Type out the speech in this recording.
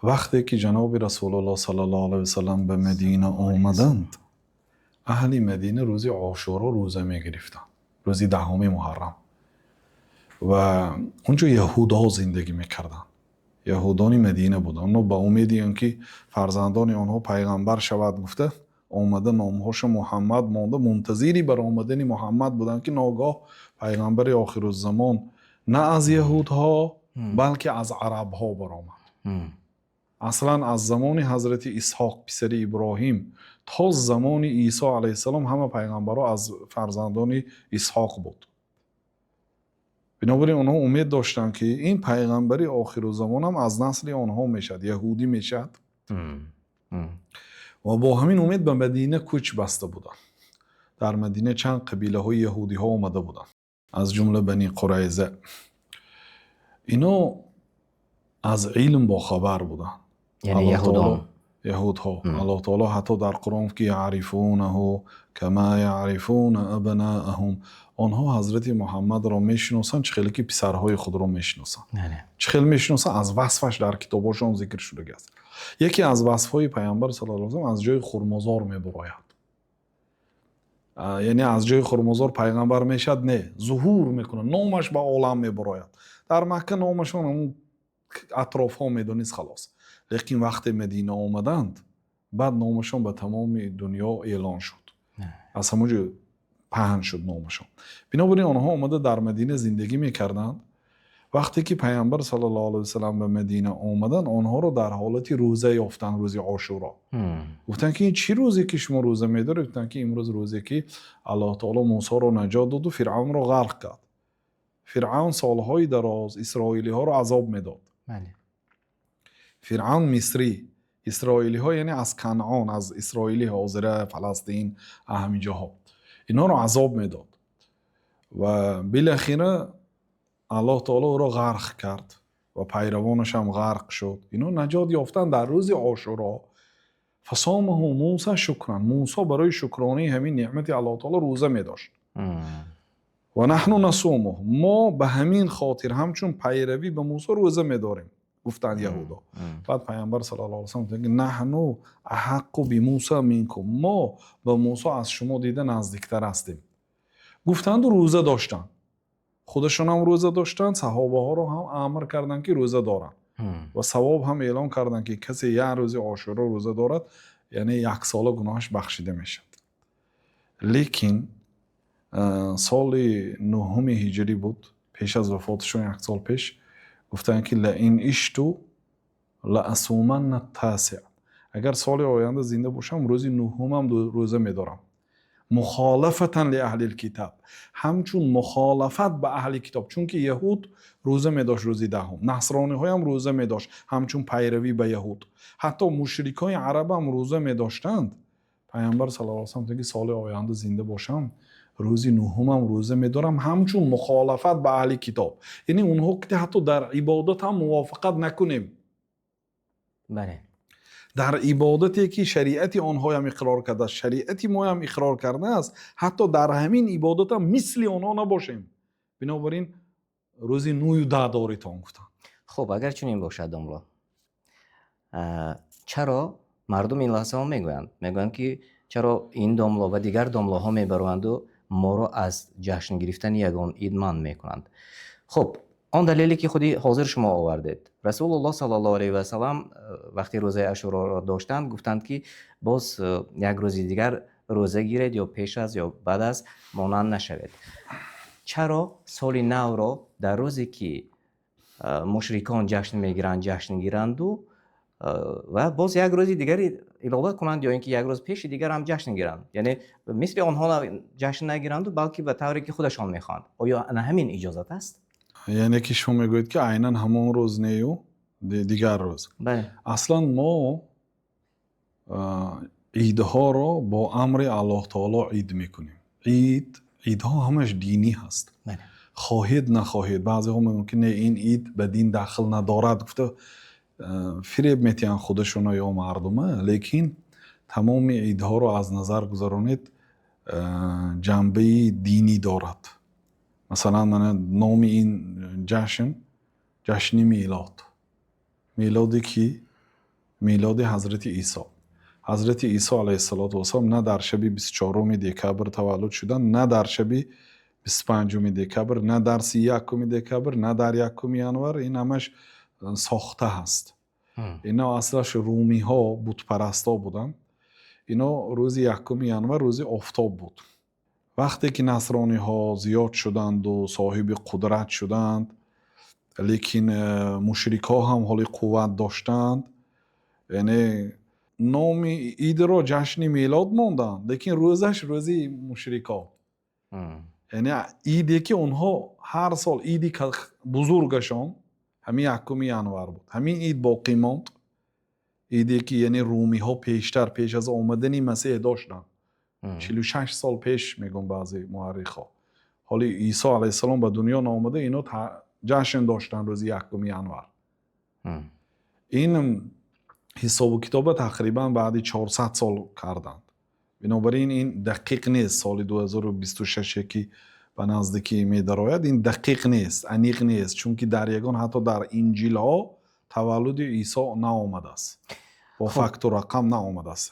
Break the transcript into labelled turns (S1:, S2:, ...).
S1: Вақте ки ҷаноби Расулуллоҳ саллаллоҳу алайҳи васаллам ба Мадина омаданд, аҳли Мадина рӯзи Ошуро рӯза мегирифтанд, рӯзи 10-уми Муҳаррам. Ва он ҷо яҳудҳо зиндагӣ мекарданд. Яҳудони Мадина буданд. Онҳо ба умеди он ки фарзандони онҳо паёмбар шавад гуфта, омада номҳояшон Муҳаммад монда, мунтазири баромадани Муҳаммад буданд, ки ногоҳ паёмбари охирузамон на аз яҳудҳо, балки аз арабҳо баромад. Аслан аз замони ҳазрати Исҳоқ писари Иброҳим то замони Исо алайҳиссалом ҳама паёмбарон аз фарзандони Исҳоқ буд. Бинобар ин онҳо умед доштанд, ки ин паёмбари охирузамон ҳам аз насли онҳо мешавад, яҳудӣ мешавад. Ва бо ҳамин умед ба Мадина кӯч баста буданд. Дар Мадина чанд қабилаҳои яҳудиҳо омада буданд, аз ҷумла Бани Қурайза. Ино аз илм бохабар буданд.
S2: Яъне яҳудон.
S1: Яҳудҳо. Аллоҳ таоло ҳатто дар Қуръон гуфт, ки яърифунаҳу кама яърифуна абнааҳум. Онҳо ҳазрати Муҳаммадро мешиносанд, чӣ хеле ки писарҳои худро мешиносанд. Чӣ хеле мешиносанд, аз васфаш дар китобҳошон зикр шудааст. Яке аз васфҳои паёмбар саллаллоҳу алайҳи васаллам аз ҷои хурмозор мебарояд. Яъне аз ҷои хурмозор паёмбар мешавад, не, зуҳур мекунад, номаш ба олам мебарояд. Дар Макка номашон ҳамон атрофҳо медонист, халос. Лекин вақте Мадина омаданд, баъд номашон ба тамоми дунё эълон шуд. Аз ҳамон ҷо паҳн шуд номашон. Бинобар ин онҳо омада дар Мадина зиндагӣ мекарданд. Вақте ки паёмбар саллаллоҳу алайҳи васаллам ба Мадина омаданд, онҳоро дар ҳолати рӯза ёфтанд рӯзи Ошуро. Гуфтанд, ки ин чӣ рӯзе ки шумо рӯза медоред? Гуфтанд, ки имрӯз рӯзе ки Аллоҳ таоло Мусоро наҷот доду, Фиръавнро ғарқ кард. Фиръавн солҳои дароз исроилиҳоро азоб медод. Фиръавн мисрӣ, исроилиҳо яъне аз Канъон, аз Исроили ҳозира, Фаластин, ҳамин ҷоҳо. Инҳоро азоб медод. Ва билохира Аллоҳ таоло ӯро ғарқ кард ва пайравонаш ҳам ғарқ шуд. Инҳо наҷот ёфтанд дар рӯзи Ошуро. Фасомаҳу Муса шукран. Мусо барои шукронаи ҳамин неъмати Аллоҳ таоло рӯза медошт. Ва наҳну насумуҳ. Мо ба ҳамин хотир ҳамчун пайравӣ ба Мусо рӯза медорем, гуфтанд яҳудо. Баъд паёмбар саллаллоҳу алайҳи васаллам гуфтанд, ки наҳну аҳаққу бимуса минкум. Мо ба Мусо аз шумо дида наздиктар ҳастем. Гуфтанду рӯза доштанд. Худашон ҳам рӯза доштанд, саҳобаҳоро ҳам амр карданд, ки рӯза доранд. Ва савоб ҳам эълон карданд, ки касе як рӯзи Ошуро рӯза дорад, яъне як сола гуноҳаш бахшида мешавад. Лекин соли 9-уми ҳиҷрӣ буд, пеш аз вафоташон як сол пеш, гуфтанд, ки лаин ишту ла асуманна тасиъ. Агар соли оянда зинда бошам, рӯзи 9-умам рӯза медорам. Мухолафатан ли аҳлил китаб. Ҳамчун мухолафат ба аҳли китоб, чунки яҳуд рӯза медошт рӯзи 10-ум, насрониҳоям рӯза медошт ҳамчун пайравӣ ба яҳуд. Ҳатто мушрикони араб ҳам рӯза медоштанд. Паёмбар саллаллоҳу алайҳи васаллам гуфтанд, ки соли оянда зинда бошам, рӯзи 9-умам рӯза медорам ҳамчун мухолафат ба аҳли китоб. Яъне онҳо ки ҳатто дар ибодат ҳам мувофиқат накунем. Дар ибодате ки шариати онҳоям иқрор кардааст, шариати моям иқрор кардааст, ҳатто дар ҳамин ибодатам мисли онҳо набошем. Бинобар ин рӯзи 9-ю 10 доритон гуфтанд.
S2: Хуб, агар чунин бошад, домло, чаро мардум ин лаҳзаҳо мегӯянд, ки чаро ин домло ва дигар домлоҳо мебароянду моро аз ҷашн гирифтани ягон ид манъ мекунанд? Хуб, он далеле ки худи ҳозир шумо овардед, Расулуллоҳ саллаллоҳу алайҳи васаллам вақте рӯзаи Ашуроро доштанд, гуфтанд, ки боз як рӯзи дигар рӯза гиред, ё пеш аз ё баъд аз монанд нашавед. Чаро соли навро дар рӯзе ки мушрикон ҷашн мегиранд, ҷашн гиранду ва боз як рӯзи дигари илова кунанд ё ин ки як рӯз пеши дигар ҳам ҷашн гиранд, яъне мисли онҳо ҷашн нагиранду, балки ба тавре ки худашон мехоҳанд? Оё ана ҳамин иҷозат аст?
S1: Яъне ки шумо мегӯед, ки айнан ҳамон рӯз нею дигар рӯз?
S2: Бале.
S1: Аслан мо идҳоро бо амри Аллоҳ таоло ид мекунем. Идҳо ҳамаш динӣ ҳаст. Хоҳед, нахоҳед, баъзеҳо мегӯянд, ки не, ин ид ба дин дахл надорад гуфта фиреб метиҳанд худашоно ё мардума. Лекин тамоми идҳоро аз назар гузаронед, ҷанбаи динӣ дорад. Масалан, мана номи ин ҷашн, ҷашни милод. Милоде ки Милоди Ҳазрати Исо. Ҳазрати Исо алайҳиссалоту вассалом на дар шаби 24 декабр таваллуд шуданд, на дар шаби 25 декабр, на дар 31 декабр, на дар 1 январ. Ин ҳамаш сохта ҳаст. Ино аслаш румиҳо, бутпарастҳо буданд. Ино рӯзи 1 январ рӯзи офтоб буд. Вақте ки насрониҳо зиёд шуданду соҳиби қудрат шуданд, лекин мушрикҳо ҳам ҳоли қувват доштанд, яъне номи идро ҷашни мелод монданд, лекин рӯзаш рӯзи мушрикҳо, яъне иде ки онҳо ҳар сол иди бузургашон ҳамин 1 январ буд, ҳамин ид боқӣ монд. Иде ки, яъне, румиҳо пештар, пеш аз омадани Масеҳ доштанд, 46 сол пеш, мегӯн баъзе муаррихҳо. Ҳоли Исо алайҳиссалом ба дунё наомада, ино ҷашн доштанд рӯзи 1 январ. Ин ҳисобу китоба тақрибан баъди 400 сол карданд. Бинобар ин, ин дақиқ нест. Соли 2026, ки ба наздикӣ медарояд, ин дақиқ нест, аниқ нест, чунки дар ягон, ҳатто дар Инҷилҳо таваллуди Исо наомадааст, бо факту рақам наомадааст.